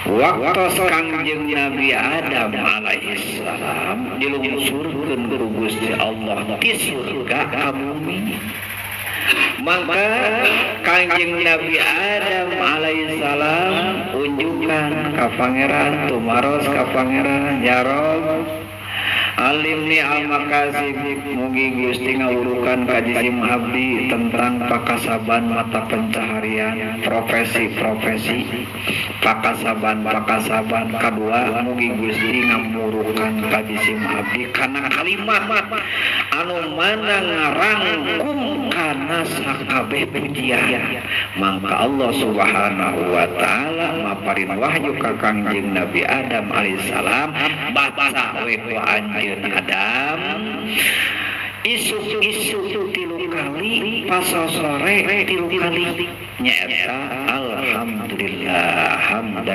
Waktu Kangjeng Nabi Adam alaihi salam dilungsurkeun ku Gusti Allah ti surga ka bumi, maka Kangjeng Nabi Adam alaihi salam unjukan ka Pangeran, tumaros ka Pangeran, "Ya Rob, alimni al makasib, mugi Gusti ngawurukan ka jisim abdi tentang pakasaban mata pencaharian, profesi-profesi, pakasaban-pakasaban. Kadua, mugi Gusti ngamurukan ka jisim abdi kana kalimat anu mana ngarangkum kana sakabeh pujian." Maka Allah Subhanahu wa taala maparin wahyu ka Kangjeng Nabi Adam alaihissalam, "Baca we ku anjeun Adam isuk-isuk 3 kali, pasosore 3 kali, nyaeta alhamdulillah hamdan